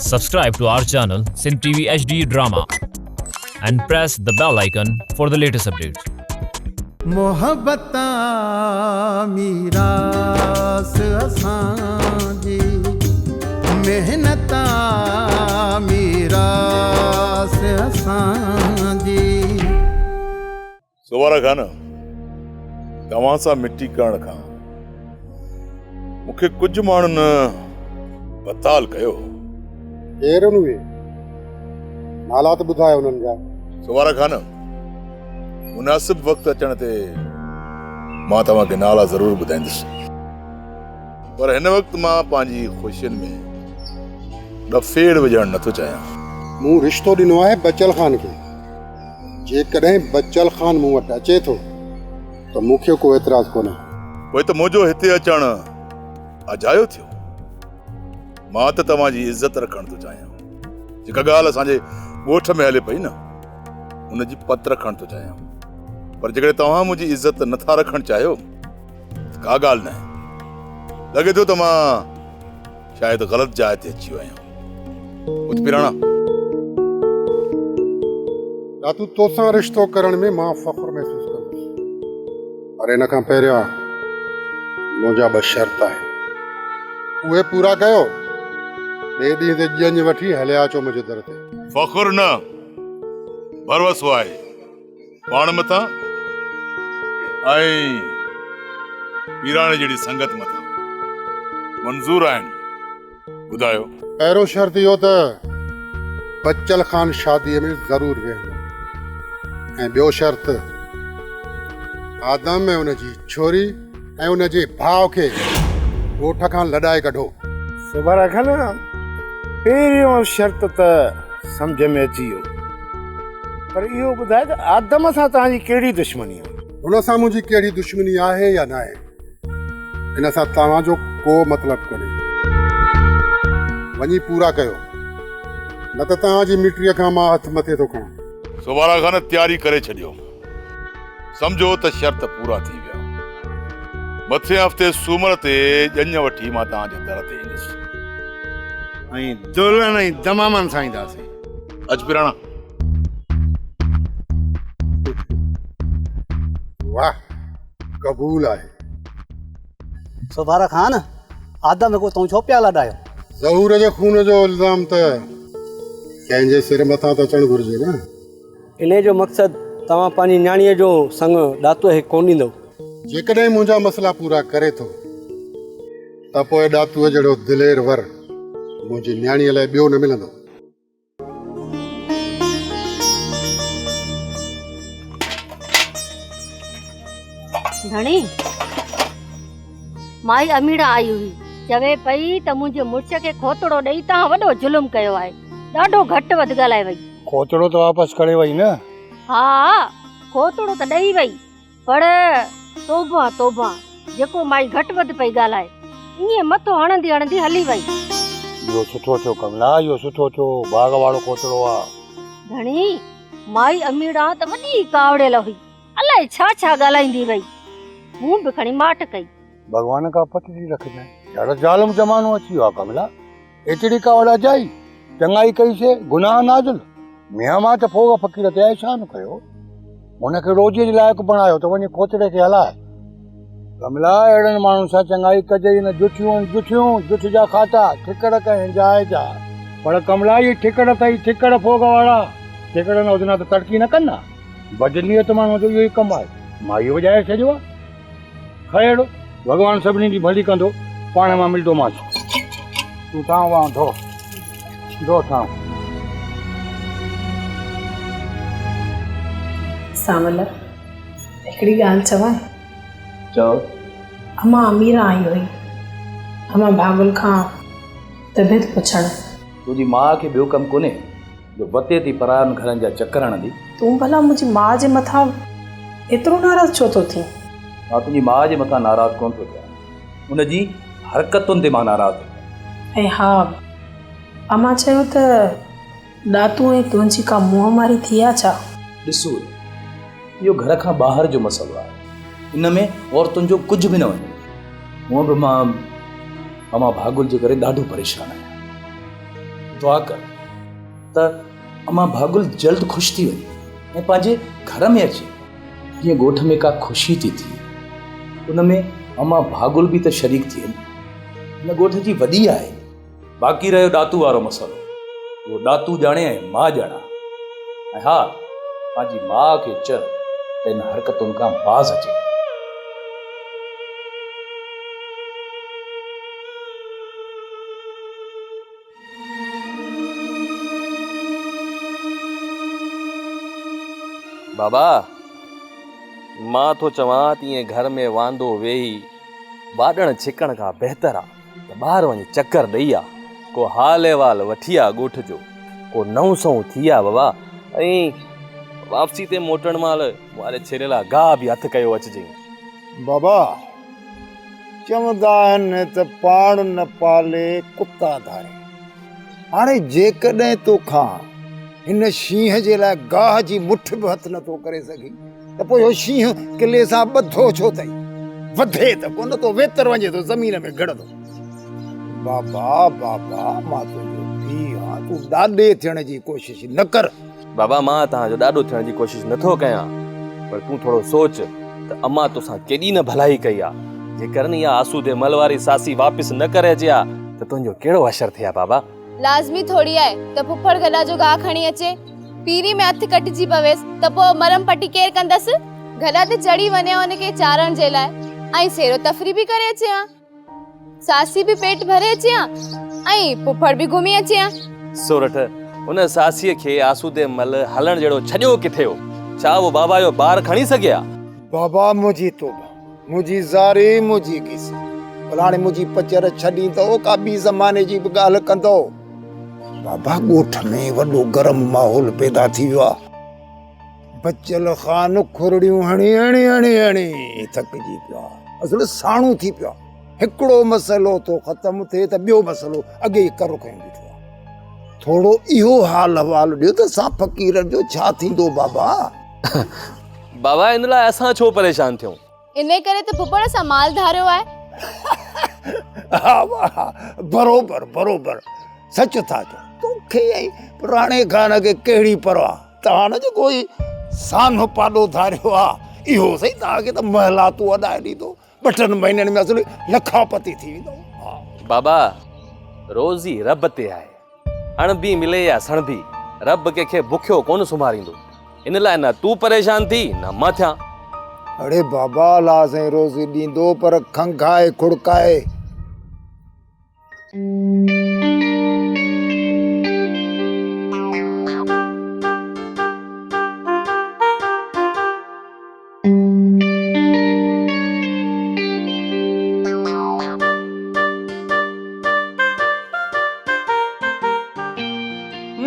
Subscribe to our channel Sindh TV HD Drama and press the bell icon for the latest updates. محبت آ ميراث اسان جي محنت آ ميراث اسان جي. سوارا خان، توهان سان مٽي ڪرڻ کان مون کي ڪجهه ماڻهن بتال ڪيو هو. ڪير آهن اهي؟ نالا ته ٻڌاء انهن جا. سوارا خان، مناسب وقت اچڻ تي مان توهان کي نالا ضرور ٻڌائيندس. پر هن وقت مان پنهنجي خوشين ۾ ڏڦيڙ وجهڻ نٿو چاهيان. مون رشتو ڏنو آهي بچل خان کي. جيڪڏهن بچل خان مون وٽ اچي ٿو ته مون کي ڪو اعتراض ڪونهي. پوء ته منهنجو هتي اچڻ اجايو ٿيو. مان ته توهان جي عزت رکڻ ٿو چاهيان. جيڪا ڳالهه اسان جي ڳوٺ ۾ هلي پئي نه، ان جي پت رکڻ ٿو چاهيان. پر جيڪڏهن توهان منهنجي عزت نٿا رکڻ چاهيو ته ڪا ڳالهه ناهي. لڳي ٿو ته مان شايد غلط جاء تي اچي ويو آهيان. اٿ پيراڻا. ڏاتو توسان رشتو ڪرڻ ۾ مان فخر محسوس ڪندس. پر ان کان پهريان منهنجا ٻه شرط آهن. اهي پورا ڪيو. ٻئي ڏينهن تي ڄڃ وٺي هليا اچو منهنجي در تي. فخر نه ڀروسو آهي. پاڻ مٿان ۽ پيراڻي جهڙي سنگت مٿان منظور آهن ٻڌايو. پهريون شرط اهو ته بچل خان شاديء ۾ ضرور ويهندو ۽ ٻيو شرط آدم ۽ ان جي ڇوري ۽ ان جي ڀاء کي ڳوٺ کان لڏائي ڪڍو. سوڀارا خان، پهريون شرط ته سمجهه ۾ اچي ويو. پر اهو ٻڌاء ته آدم سان توهان جي ڪهڙي دشمني آهي؟ هن سان منهنجي ڪهڙي دشمني آهي يا ناهي، ان سان توهان جو ڪو مطلب ڪونهي. وڃي پورا ڪيو، نه ته توهان جي مٽيء کان مان هٿ مٿي ٿو کڻان. سوڀارا خان تياري ڪري ڇڏيو. سمجهو ته شرط پورا ٿي ويا. مٿئين هفتي سومر تي ڄڃ وٺي مان توهان جي در تي ايندس. ۽ دولن ۽ دمامن سان اينداسين. اچ پراڻا. واهه قبول آهي. سوڀارا خان، آدم هڪ تون ڇو پيا لڏايو؟ ظهور جي خون جو الزام ته ڪنهن جي سر مٿان ته اچڻ گهرجي نه. انهيء جو مقصد توهان پنهنجي نياڻيء جو سڱ ڏاتوء کي ڪونه ڏيندؤ. جيڪڏهن منهنجا مسئلا پورا ڪري ٿو ته پوء ڏاتوء جهڙو دلير ور منهنجي نياڻيء لاء ٻيو نه ملندو. ڌڻي، مائي اميڙا آئي هئي. چوي پئي ته منهنجي مڙس کي کوتڙو ڏئي توهان وڏو ظلم ڪيو آهي. ڏاڍو گهٽ وڌ ڳالهائي وئي. کوتڙو ته واپس کڻي وئي نه؟ ها، کوتڙو ته ڏئي وئي، پر توبه توبه، جيڪو مائي گهٽ وڌ پئي ڳالهائي. ائين مٿو هڻندي هڻندي هلي وئي. اهو سٺو ٿيو ڪملا، اهو سٺو ٿيو، باغ وارو کوتڙو آ. ڌڻي، مائي اميڙان ته وڏي ڪاوڙيل هئي. الائي ڇا ڇا ڳالهائيندي وئي. مون به کڻي ماٺ ڪئي. ڀڳوان کان پٽجي رکجانء. ڏاڍو ظالم زمانو اچي ويو آ ڪملا. ايتري ڪاوڙ اجائي. چڱائي ڪئي سي گناهه نازل. ميان مان ته ڦوڳ فقير تي احسان ڪيو. هن کي روزيء جي لائق بڻايو ته وڃي کوتڙي کي هلاء. ڪملا اهڙن ماڻهن سان چڱائي ڪجي ئي نه. جٺيون آهن جٺيون، جٺ جا کاتا، ٺڪڙ ڪنهن جاء جا. پر ڪملا اهي ٺڪڙ اٿئي ٺڪڙ ڦوڳ وارا. ٺڪڙ نه هجن ها ته تڙڪي نه ڪن ها. بدنيت ماڻهوء جو اهو ئي ڪم آهي. مائيء وڄائي ڇڏيو آهي. خير، ڀڳوان سڀني جي ڀلي ڪندو. پاڻ مان ملندومانس. تون ٿانء وانء ڌو. ڌو ٿانء. سانول، هڪڙي ڳالهه چوانء؟ چئو. امان اميران آئي هئي. امان ڀاڳل کان طبيعت پڇڻ. تنهنجي ماء کي ٻيو ڪم ڪونهي جو وتي ٿي پراين گهرن جا چڪر هڻندي. تون ڀلا منهنجي ماء جي مٿان ايترو ناراض ڇو ٿو ٿين؟ مان تنهنجي ماء جي مٿان ناراض ڪونه ٿو ٿيان. ان جي حرڪتن تي مان ناراض ٿو ٿيان. ۽ ها، امان چيو ته ڏاتو ۽ تنهنجي ڪا منهن ماري ٿي آ ڇا؟ ڏس اهو گهر کان ٻاهر جو مسئلو آهي. ان ۾ عورتن جو ڪجهه به نه وڃي. هونء به مان امان ڀاڳل جي ڪري ڏاڍو پريشان آهيان. دعا ڪر ته امان ڀاڳل جلد خوش ٿي وڃي ۽ پنهنجي گهر ۾ اچي. جيئن ڳوٺ ۾ ڪا خوشي ٿي ٿئي، ان ۾ امان ڀاڳل به ته شريڪ ٿئي نه. هن ڳوٺ جي وڏي آهي. باقي رهيو ڏاتو وارو مسئلو، اهو ڏاتو ڄاڻي ۽ مان ڄاڻان. ۽ ها، پنهنجي ماء کي چئه ته ان حرڪتن کان باز اچي. بابا، مان ٿو چوان ته ائين گهر ۾ واندو ويهي واڏڻ ڇڪڻ کان بهتر آ ته ٻاهر وڃي چڪر ڏئي آ، ڪو حال احوال وٺي آ ڳوٺ جو، ڪو نئون سنئون ٿي آ بابا ۽ واپسي تي موٽڻ مهل مون واري ڇيلي لاء گاهه به هٿ ڪيو اچجئين. بابا، چوندا آهن ته پاڻ نه پالي ڪتا ڌاري. هاڻي جيڪڏهن توکان هن شينهن جي لاء گاهه جي مٺ به هٿ نٿو ڪري سگهين ته پوء اهو شينهن قلعي سان ٻڌو ڇو اٿئي؟ وڌي ته ڪونه ٿو، ويتر وڃي ٿو زمين ۾ گهڙندو. بابا، بابا، مان تنهنجو پيء آهيان، تون ڏاڏي ٿيڻ جي ڪوشش نه ڪر. بابا مان توهان جو ڏاڏو ٿيڻ جي ڪوشش نه ٿو ڪيان پر تون ٿورو سوچ ته امان توسان ڪيڏي نه ڀلائي ڪئي آ. جيڪر نه اها آسودي مل واري ساسي واپس نه ڪري اچي ها ته تنهنجو ڪهڙو حشر ٿئي ها بابا. لازمي ٿوري آهي ته ڦڦڙ گڏا جو گاهه کڻي اچي. پيري ۾ هٿ ڪٽجي پويس ته پوء مرهم پٽي ڪير ڪندس؟ گڏا تي چڙهي وڃي ها ان کي چارڻ جي لاء ۽ سير و تفريح به ڪري اچي ها. ساسي به پيٽ ڀري اچي ها ۽ ڦڦڙ به گهمي اچي ها. سورٺ، ان ساسيء کي آسودي مل هلڻ جهڙو ڇڏيو ڪٿي هو؟ ڇا اهو بابا جو بار کڻي سگهي ها؟ بابا منهنجي توبه، منهنجي زاري، منهنجي گيسي. ڀلا هاڻي منهنجي پچر ڇڏيندؤ ڪا ٻي زماني جي به ڳالهه ڪندؤ؟ بابا ڳوٺ ۾ وڏو گرم ماحول پيدا ٿي ويو آهي. بچل خان کرڙيون هڻي هڻي هڻي هڻي ٿڪجي پيو آهي. اصل ساڻو ٿي پيو آهي. هڪڙو مسئلو ٿو ختم ٿئي ته ٻيو مسئلو اڳي ئي ڪر کنيو بيٺو آهي. ٿورو اهو حال احوال ڏيو ته اسان فقيرن جو ڇا ٿيندو بابا؟ بابا ان لاء اسان ڇو پريشان ٿيون؟ انهي ڪري ته ڦڦڙ اسان مال ڌاريو آهي. ها ها بروبر بروبر سچ ٿا چئو. توکي ۽ راڻي خان کي ڪهڙي پرواهه. توهان نه جيڪو هي سانحو پاڏو ڌاريو آ اهو سائين توهان کي ته محلاتون اڏائي ڏيندو. ٻه ٽن مهينن ۾ اصل لکاپتي ٿي ويندو. بابا روزي رب تي آهي. اڻڀي ملي يا سڻڀي رب ڪنهن کي بکيو ڪونه سمهاريندو. ان لاء نه تون پريشان ٿي نه مان ٿيان. اڙي بابا الله سائين روزي ڏيندو پر کنگهائي کڙڪائي.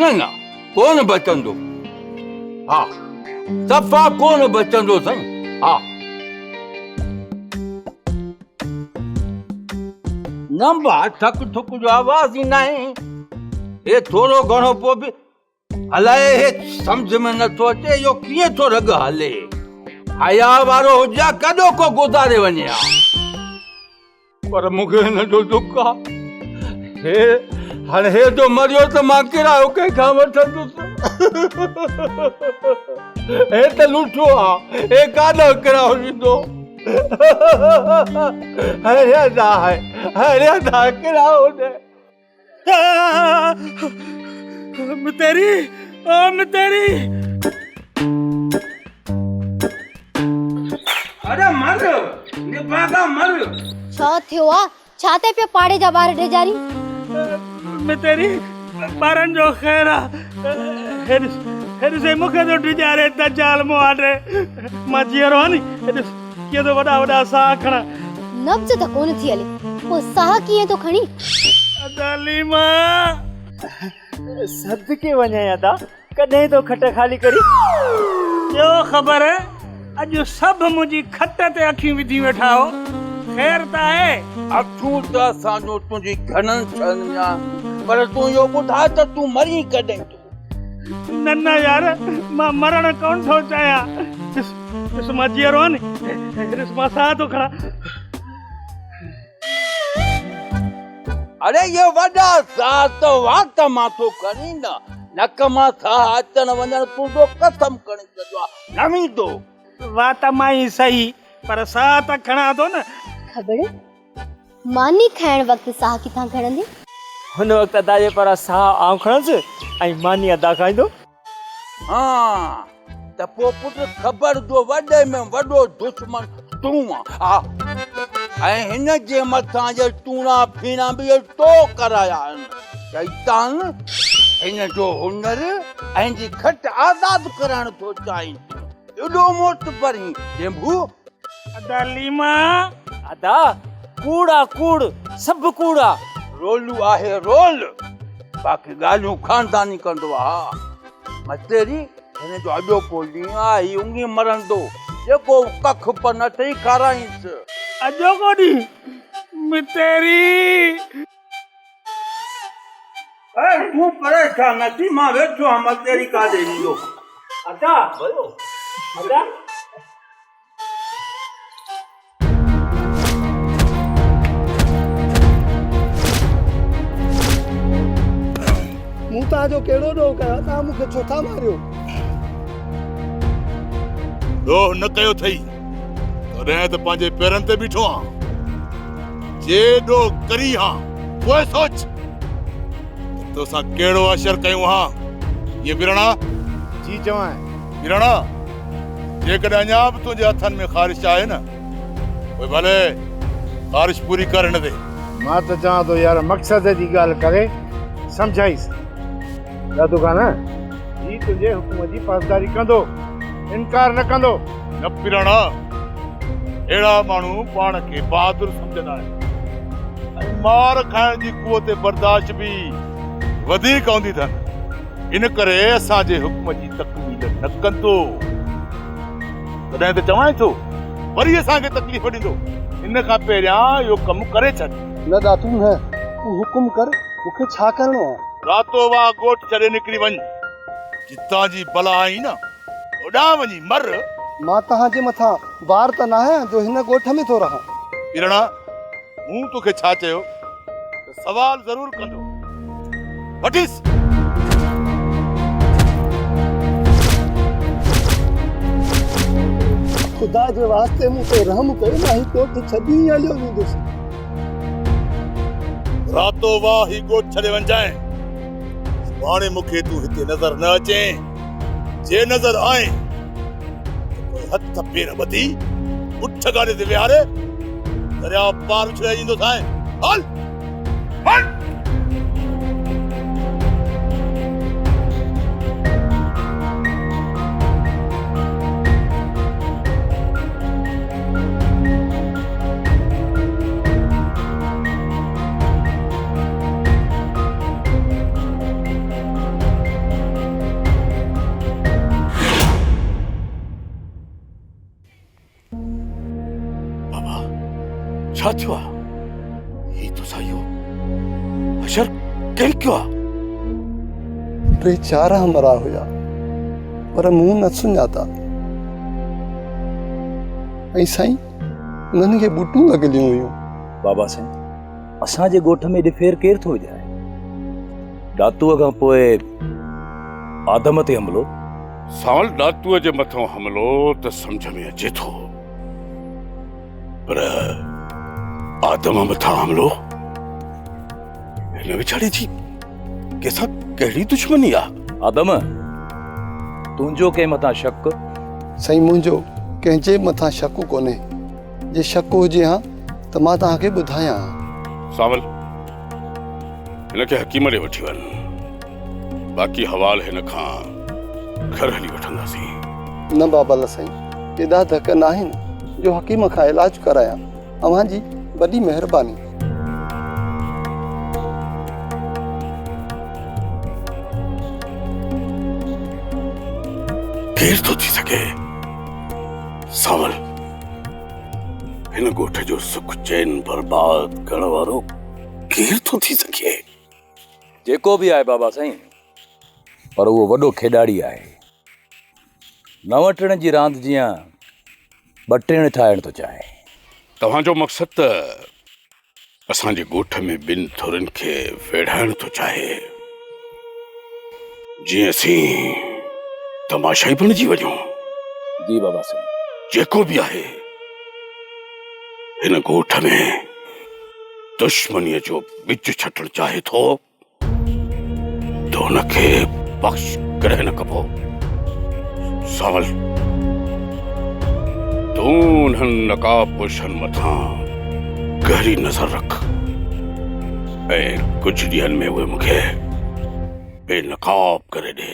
نه نه ڪونه بچندو ها صفا ڪونه بچندو سائين ها نه با ٺڪ ٺڪ جو آواز ئي ناهي هي ٿورو گهڻو پوء به الائي هي سمجهه ۾ نٿو اچي اهو ڪيئن ٿو رڳ هلي. حياء وارو هجي ها ڪڏهوڪو گذاري وڃي ها. پر مون کي هن جو دک آ. هي هاڻي هي جو مريو ته مان ڪرايو ڪنهن کان وٺندس. هي ته لوٺو آ. هي ڪاڏانهن ڪرايو ڏيندو. هري ادا هري ادا ڪرايو ڏي. متيري او متيري اڙي مر نڀاڳا مر. ڇا ٿيو آ؟ ڇا تي پيو پاڙي جا ٻار ڊيڄارين؟ متيري ٻارن جو خير آ. هي ڏس هي ڏس هي مون کي ٿو ڊيڄاري دجال مهاڏي. مان جيئرو آهيان ني هي ڏس ڪيئن ٿو وڏا وڏا ساهه کڻان. نبض ته ڪونه ٿي هلي پوء ساهه ڪيئن ٿو کڻي؟ ادا ليما. صدقي وڃين ادا ڪڏهن ٿو کٽ خالي ڪرين. ڏيو خبر اڄ سڀ منهنجي کٽ تي اکيون وڌيون ويٺا آهو خير ته آهي؟ اکيون ته اسان جون تنهنجي گهڻن ڇهن ۾ آهن پر تون اهو ٻڌاء ته تون مرين ڪڏهن ٿو؟ نه نه يار مان مرڻ ڪونه ٿو چاهيان. ڏس ڏس مان جيئرو آهيان ني ڏس مان ساهه ٿو کڻان. اڙي اهي وڏا ساهه ته وات مان ٿو کڻين نه، نڪ مان ساهه اچڻ وڃڻ تنهنجو قسم کڻي ڇڏيو آ، نه ويندو. وات مان ئي سهي پر ساهه ته کڻان ٿو نه. کٻڙ، ماني کائڻ وقت ساهه ڪٿان کڻندين؟ هن وقت ادا جي پاران ساهه آئون کڻندس ۽ ماني ادا کائيندو. ها ته پوء پٽ کبڙ جو وڏي ۾ وڏو دشمن تون آ ۽ هن جي مٿان جي ٽوڻا ڦيڻا به تو ڪرايا آهن. شيطان هن جو هنر ۽ هن جي کٽ آزاد ڪرائڻ ٿو چاهين تون. ايڏو معتبر هين ڏينڀو. ادا ليما. ادا ڪوڙ آ ڪوڙ سڀ ڪوڙ آ. رولو آهي رول باقي ڳالهيون خانداني ڪندو آ. متيري هن جو اڄوڪو ڏينهن آ هي اونگي مرندو جيڪو ڪک پن اٿئي کارائينس. اڄوڪو ڏينهن متيري. اي تون پريشان نه ٿي مان ويٺو آهيان متيري ڪاڏي ويندو. ادا ادا. مون توهان جو ڪهڙو ڏوهه ڪيو آهي؟ توهان مون کي ڇو ٿا ماريو؟ ڏوهه نه ڪيو اٿئي تڏهن ته پنهنجي پيرن تي بيٺو آهان. جي ڏوهه ڪرين ها پوء سوچ ته توسان ڪهڙو حشر ڪيون ها. ائين پيراڻا؟ جي چوانء. پيراڻا! جيڪڏهن اڃا به تنهنجي هٿن ۾ خارش آهي نه، پوء ڀلي خارش پوري ڪر هن تي. مان ته چوان ٿو يار مقصد جي ڳالهه ڪري سمجهائيس. دادو خان، هي تنهنجي حڪم جي پاسداري ڪندو، انڪار نه ڪندو. نه پيراڻا، اهڙا ماڻهو پاڻ کي بهادر سمجهندا آهن ۽ مار کائڻ جي قوت برداشت به وڌيڪ هوندي اٿن. ان ڪري اسان جي حڪم جي تڪميل نه ڪندو. تڏهن ته چوانء ٿو، وري اسان کي تڪليف ڏيندو. ان کان پهريان اهو ڪم ڪري ڇڏ. نه ڏاتون نه، تون حڪم ڪر، مون کي ڇا ڪرڻو آهي؟ راتو واهه ڳوٺ ڇڏي نڪري وڃ. جتان جي بلا آئين نه، اوڏانهن وڃي مر. مان توهان جي مٿان بار ته ناهيان جو هن ڳوٺ ۾ ٿو رهان. پيرڻا، مون توکي ڇا چيو ته سوال ضرور ڪندو. وٺيس. خدا جي واسطي مون تي رحم ڪيو، مان هي ڳوٺ ڇڏي ئي هليو ويندس. راتو واهه هي ڳوٺ ڇڏي وڃجانء. سڀاڻي مون کي تون هتي نظر نه اچين. جي نظر آئين ته پوء هٿ پير ٻڌي اٺ گاڏي تي ويهاري درياء پار اڇلائي ڏيندوسانء. هل! هل! بابا ڇا ٿيو آ؟ هي توسان اهو حشر ڪنهن ڪيو آ؟ ٽي چار همراهه هيا پر مون نه سڃاتا ۽ سائين انهن کي ٻوٽون لڳليون هيون. بابا سائين اسان جي ڳوٺ ۾ ڏڦير ڪير ٿو وڄائي؟ ڏاتوء کان پوء آدم تي حملو؟ سانول ڏاتوء جي مٿان حملو ته سمجهه ۾ اچي ٿو پر آدم مٿان حملو؟ هن ويچاري جي ڪنهن سان ڪهڙي دشمني آ؟ آدم تنهنجو ڪنهن مٿان شڪ؟ سائين منهنجو ڪنهن جي مٿان شڪ ڪونهي. جي شڪ هجي ها ته مان توهان کي ٻڌايان ها. سانول، هن کي حڪيم ڏي وٺي وڃ. باقي حوال هن کان گهر هلي وٺنداسين. نه بابل سائين، ايڏا ڌڪ ناهن جو حڪيم کان علاج ڪرايان. اوهان جي وڏي مهرباني. ڪير ٿو ٿي سگهي؟ سانول، هن ڳوٺ جو سک چين برباد ڪرڻ وارو ڪير ٿو ٿي سگهي؟ جيڪو به آهي بابا سائين، پر اهو وڏو کيڏاڙي آهي. نو ٽڻ جي راند جيان ٻه ٽڻ ٺاهڻ ٿو چاهي. توهان جو مقصد ته اسان جي ڳوٺ ۾ ٻن ڌرين کي ويڙهائڻ ٿو چاهي، جيئن اسين تماشائي بڻجي وڃون. جي بابا سائين. جيڪو به آهي، هن ڳوٺ ۾ دشمنيء جو ٻج ڇٽڻ چاهي ٿو. ته ان کي بخش ڪڏهن نه ڪبو. سانول، تون انهن نقاب پوشن مٿان گهري نظر رک ۽ ڪجهه ڏينهن ۾ اهي مون کي بي نقاب ڪري ڏي.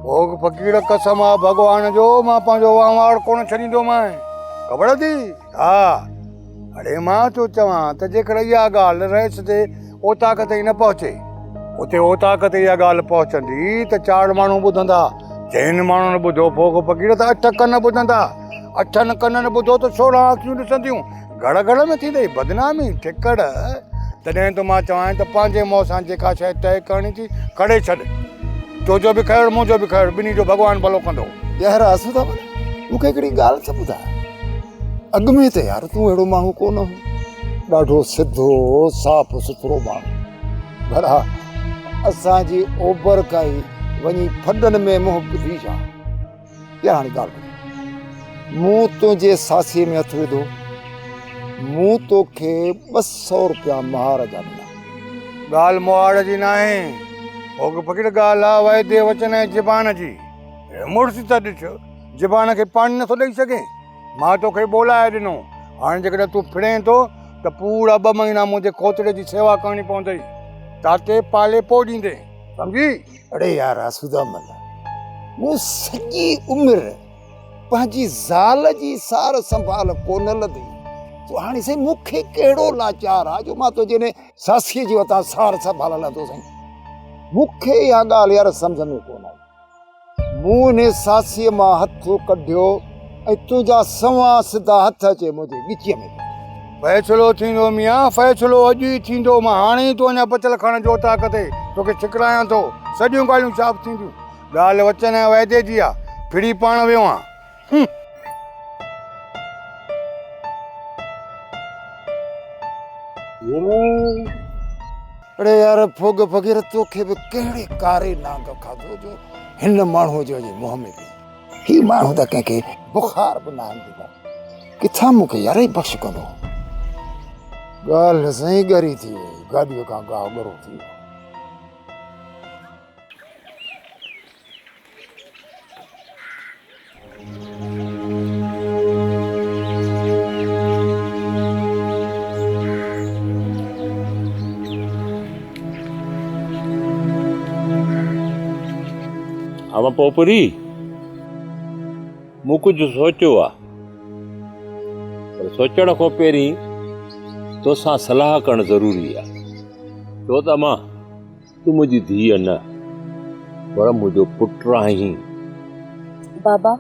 ڀوڳ فقير قسم آ ڀڳوان جو مان پنهنجو وهنوار ڪونه ڇڏيندومانء خبر اٿي ها اڙي مان ٿو چوان ته جيڪر اها ڳالهه رئيس جي اوطاق تائين نه پهچي اتي اوطاق تي اها ڳالهه پهچندي ته چار ماڻهو ٻڌندا چئن ماڻهن ٻڌو ڀوڳ فقير ته اٺ ڪن ٻڌندا اٺن ڪنن ٻڌو ته 16 اکيون ڏسنديون. گهڙ گهڙ ۾ ٿيندئي بدنامي، ٺڪڙ. تڏهن ٿو مان چوانء ته پنهنجي منهن سان جيڪا شيء طئي ڪرڻي ٿي، ڪري ڇڏ. تنهنجو به خير، منهنجو به خير، ٻنهي جو ڀڳوان ڀلو ڪندو. يار آسودا ڀلا مون کي هڪڙي ڳالهه ته ٻڌاء. اڳ ۾ ته يار تون اهڙو ماڻهو ڪونه هو. ڏاڍو سڌو، صاف سٿرو ماڻهو. ڀلا اسان جي اوبر کان ئي وڃي ڦڏن ۾ منهن ٻڌي ڇا؟ يار هاڻي ڳالهه ٻڌ. مون تنهنجي ساسيء ۾ هٿ وڌو. مون توکي 200 رپيا مهار جا ڏنا. ڳالهه مهاڙ جي ناهي. ڀوڳ فقير ڳالهه آ وعدي وچن ۽ زبان جي. هي مڙس ته ڏس زبان کي پاڻي نٿو ڏئي سگهين. مان توکي ٻولائي ڏنو. هاڻي جيڪڏهن تون ڦرين ٿو ته پورا ٻه مهينا منهنجي کوتڙي جي سيوا ڪرڻي پوندئي. تاتي پالي پوء ڏيندين. سمجهي؟ اڙي يار آسودا مل، مون سڄي عمر پنهنجي زال جي سار سنڀال ڪونه لڌي، سو هاڻي سائين مون کي ڪهڙو لاچار آ جو مان تنهنجي انهي ساسيء جي وتان سار سنڀال لهندو سائين. مون کي اها ڳالهه يار سمجهه ۾ ڪونه آئي. مون انهي ساسيء مان هٿ ڪڍيو ۽ تنهنجا سنوان سڌا هٿ اچي منهنجي ڳچيء ۾ پيا. فيصلو ٿيندو ميان، فيصلو اڄ ئي ٿيندو. مان هاڻي ئي ٿو وڃان بچل کڻ جو اوطاق تي، توکي ڇڪرايان ٿو. سڄيون ڳالهيون صاف ٿينديون. ڳالهه وچن ۽ وعدي جي آ. ڦري پاڻ ويو آن. هون. اڙي يار ڦوڳ فقير توکي به ڪهڙي ڪاري نانگ کاڌو جو هن ماڻهوء جو اچي منهن ۾ پئين. هي ماڻهو ته ڪنهن کي بخار به ناهن ڏيندا. ڪٿان مون کي يار هي بخش ڪندو. ڳالهه سائين ڳري ٿي وئي. گاڏيء کان گاهه ڳرو ٿي ويو. اما پوپري، مون ڪجهه سوچيو آ، پر سوچڻ کان پهرين توسان صلاح ڪرڻ ضروري آ. ڇو ته اما تون منهنجي ڌيء نه پر منهنجو پٽ آهين. بابا،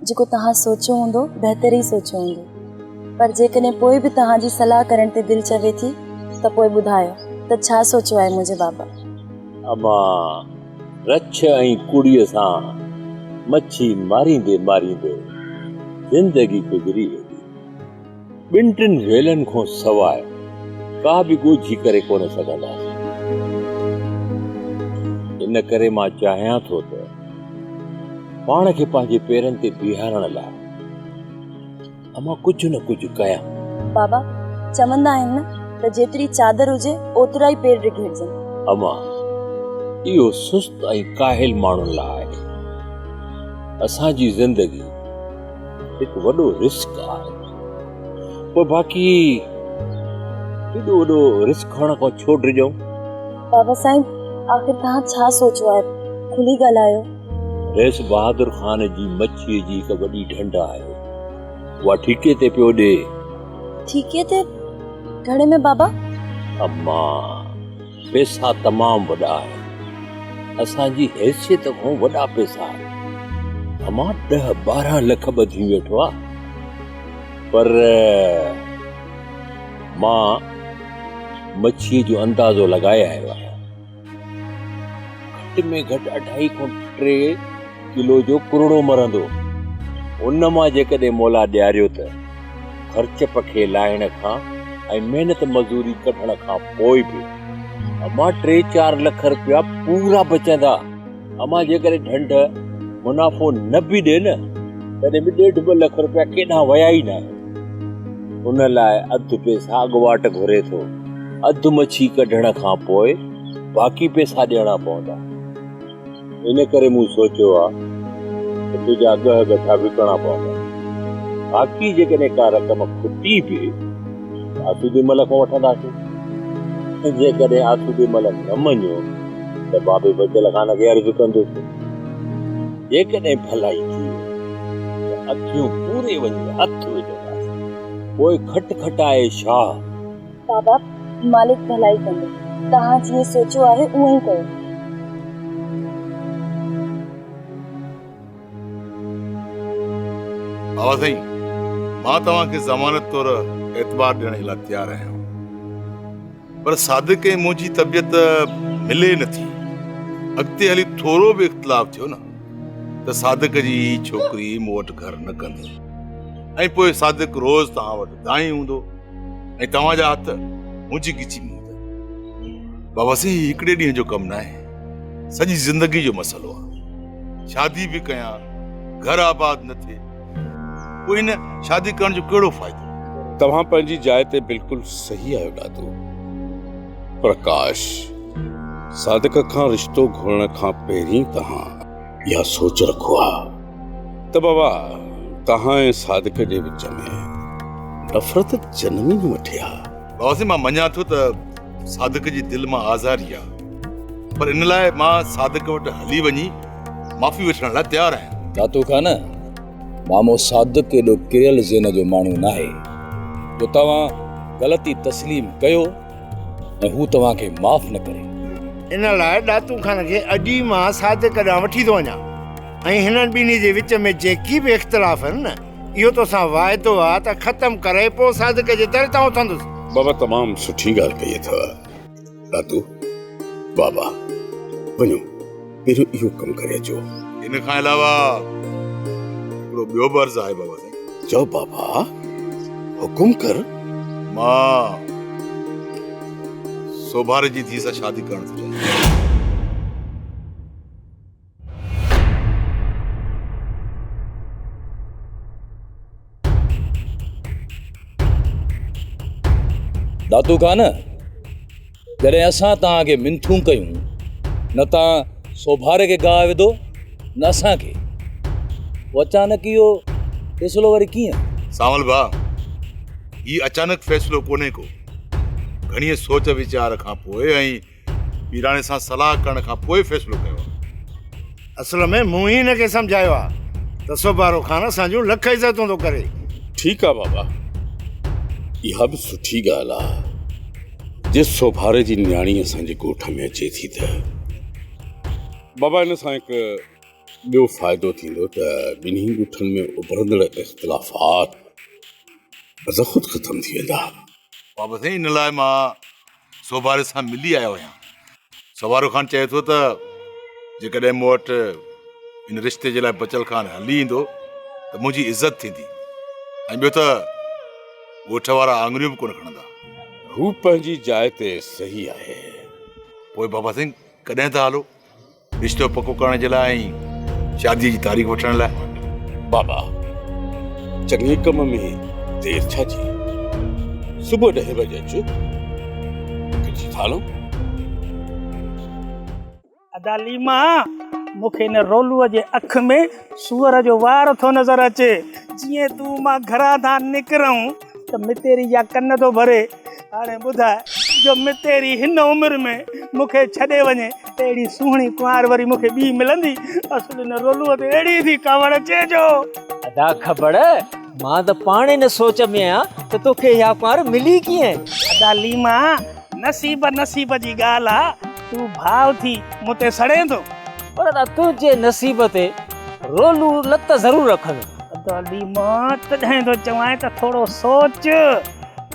جيڪو توهان سوچيو هوندو بهتر ئي سوچيو هوندو. پر جيڪڏهن پوء به توهان جي صلاح ڪرڻ تي دل چوي ٿي ته پوء ٻڌايو ته ڇا سوچيو آهي منهنجي بابا؟ اما، رڇ ۽ ڪوڙيء سان مڇي ماريندي ماريندي زندگي گذري ويندي. ٻن ٽن ويلن کان سواء ڪا به ڳوجهي ڪري ڪونه سگهنداسين. ان ڪري مان چاهيان ٿو ته پاڻ کي پنهنجي پيرن تي بيهارڻ لاء امان ڪجهه نه ڪجهه ڪيان. بابا، چوندا آهن نه ته جيتري چادر هجي اوترا ئي پير ڊگهيڙجن. امان، اهو سست ۽ ڪاهل ماڻهن لاء آهي. اسان جي زندگي هڪ وڏو رسڪ آهي. پوء باقي ايڏو وڏو رسڪ کڻڻ کان ڇو ڊڄون؟ بابا سائين، آخر توهان ڇا سوچيو آهي؟ کلي ڳالهايو. رئيس بهادر خان جي مڇيء جي هڪ وڏي ڍنڍ آهي. اها ٺيڪي تي پيو ڏي. ٺيڪي تي؟ گهڻي ۾ بابا؟ اما، پئسا تمام وڏا آهن. اسان جي حيثيت کان وڏا پئسا آهن. اما ڏهه 12 لک ٻڌي ويٺو آ. پر مان مڇيء جو اندازو لڳائي آيو آهيان. گهٽ ۾ گهٽ اڍائي کان ٽي ڪلو جو ڪرڙو مرندو. ان مان جيڪڏهن مولا ڏياريو ته خرچ پکي لاهڻ کان ۽ محنت مزوري ڪڍڻ کان پوء به امان ٽي چار لک رپيا پورا بچندا. امان جيڪڏهن ڍنڍ منافعو نه به ڏي نه تڏهن به ڏيڍ ٻه لک رپيا ڪيڏانهن ويا ئي ناهن. ان لاء اڌ پئسا اڳواٽ گهري ٿو. اڌ مڇي ڪڍڻ کان پوء باقي پئسا ڏيڻا پوندا. ان ڪري مون سوچيو آ ته تنهنجا ڳهه ڳٺا وڪڻا پوندا. باقي جيڪڏهن ڪا رقم کٽي به ته آسودي مل کان وٺنداسين ۽ جيڪڏهن آسودي مل نه مڃيو ته بابي بچل خان کي عرض ڪندس. جيڪڏهن ڀلائي ٿي وئي ته اکيون پوري وڃي هٿ وجهنداسين. پوء کٽ کٽائي شاهه. بابا مالڪ ڀلائي ڪندو. توهان جيئن سوچيو آهي اونئن ئي ڪيو. بابا سائين مان توهان کي ضمانت طور اعتبار ڏيڻ جي لاء تيار آهيان پر صادق ۽ منهنجي طبيعت ملي نٿي. اڳتي هلي ٿورو به اختلاف ٿيو نه ته صادق جي هي ڇوڪري مون وٽ گهر نه ڪندي ۽ پوء صادق روز توهان وٽ دانهين هوندو. ۽ توهان جا هٿ منهنجي ڳچي ۾ هوندا. بابا سائين هي هڪڙي ڏينهن جو ڪم ناهي، سڄي زندگي جو مسئلو آهي. شادي به ڪيان، گهر آباد نه ٿئي، پوء هن شادي ڪرڻ جو ڪهڙو فائدو؟ توهان پنهنجي جاء تي بلڪل صحيح آهيو ڏاڏو. پر ڪاش صادق کان رشتو گهرڻ کان پهرين توهان اها سوچ رکو ها ته بابا توهان ۽ صادق جي وچ ۾ نفرت جنم ئي نه وٺي ها. بابا سائين مان مڃان ٿو ته صادق جي دل مان آزاري آ پر ان لاء مان صادق وٽ هلي وڃي معافي وٺڻ لاء تيار آهيان. داتو خان، مامو صادق ايڏو ڪريل ذهن جو ماڻهو ناهي جو توهان غلطي تسليم ڪيو ۽ هو توهان کي معاف نه ڪري. ان لاء ڏاتو خان کي اڄ ئي مان صادق ڏانهن وٺي ٿو وڃان ۽ هنن ٻنهي جي وچ ۾ جيڪي به اختلاف آهن نه اهو توسان واعدو آ ته ختم ڪري پوء صادق جي در تان اٿندس. بابا تمام سٺي ڳالهه ڪئي اٿو ڏاتو. بابا وڃو پهريون اهو ڪم ڪري اچو. ان کان علاوه هڪڙو ٻيو به عرض آهي بابا سائين. چئو بابا حڪم ڪر. مان سوڀاري جي ڌيء سان شادي ڪرڻ ٿو چاهيان. داتو خان، جڏهن اسان توهان کي منٿون ڪيون، نه توهان سوڀاري کي گاهه وڌو، نه اسان کي. پوء اچانڪ اهو فيصلو وري ڪيئن؟ سانول ڀاء، هي اچانڪ فيصلو ڪونهي ڪو. گهڻيء سوچ ويچار کان پوء ۽ پيراڻي سان صلاح ڪرڻ کان پوء فيصلو ڪيو آهي. اصل ۾ مون ئي هن کي سمجهايو آهي ته سوڀارو خان اسان جون لک عزتون ٿو ڪري. ٺيڪ آ بابا، اها به سٺي ڳالهه آ جي سوڀاري جي نياڻي اسان جي ڳوٺ ۾ اچي ٿي ته بابا ان سان هڪ ٻيو فائدو ٿيندو ته ٻنهي ڳوٺن ۾ اڀرندڙ اختلافات ازخود ختم ٿي ويندا. بابا سائين ان لاء مان سوڀاري سان ملي آيو آهيان. سوڀارو خان چئي ٿو ته جيڪڏهن مون وٽ ان رشتي جي لاء بچل خان هلي ايندو ته منهنجي عزت ٿيندي ۽ ٻيو ته ڳوٺ وارا آڱريون به ڪونه کڻندا. هو پنهنجي جاء تي صحيح آهي. پوء بابا سائين ڪڏهن ٿا هلو؟ رشتو پڪو ڪرڻ جي لاء ۽ شاديء جي تاريخ وٺڻ لاء. بابا، چڱي ڪم ۾ دير ڇا جي؟ صبح ڏهين بجي اچ، گڏجي ٿا هلون. ادا ليما، مون کي هن رولوء جي اک ۾ سوئر جو وار ٿو نظر اچي. جيئن تون مان گهران ٿا نڪرون ته متيري جا ڪن ٿو ڀري. هاڻي ٻڌاء جو متيري هن عمر ۾ مون کي ڇڏي وڃي ته اهڙي سهڻي ڪنوار وري مون کي ٻي ملندي؟ اصل هن رولوء تي اهڙي ٿي ڪاوڙ اچي جو. ادا کبڙ، مان ته پاڻ ان سوچ ۾ آهيان ته توکي اها ڪنوار ملي ڪيئن؟ ادا ليما، نصيب نصيب جي ڳالهه آ، تون ڀاء ٿي مون تي سڙين ٿو. پر ادا تنهنجي نصيب تي رولو لت ضرور رکندو. ادا ليما، تڏهن ٿو چوانء ته ٿورو سوچ.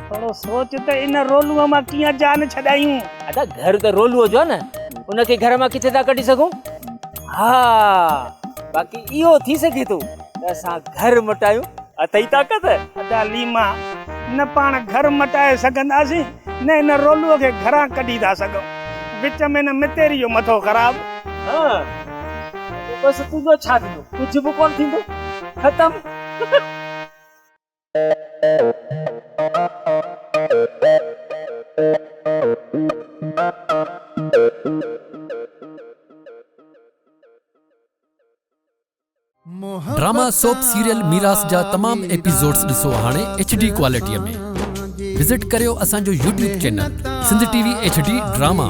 ٿورو سوچ ته ان رولوء مان ڪيئن جان ڇڏايون. ادا گهر ته رولوء جو آهي نه، ان کي گهر مان ڪٿي ٿا ڪڍي سگهون. ها باقي اهو ٿي سگهي ٿو ته اسان گهر مٽايون، اٿئي طاقت؟ ادا ليما، نه پاڻ گهر مٽائي سگهنداسين نه هن رولوء کي گهران ڪڍي ٿا سگهون. وچ ۾ هن متيري جو مٿو خراب. ها پوء بس تنهنجو ڇا ٿيندو؟ ڪجهه به ڪونه ٿيندو. ختم. ڊراما سوپ سيريل ميراث جا تمام ايپيسوڊز ڏسو هاڻي ايڇ ڊي ڪوالٽي ۾ وزٽ ڪريو اسان جو YouTube channel Sindh T V H D drama.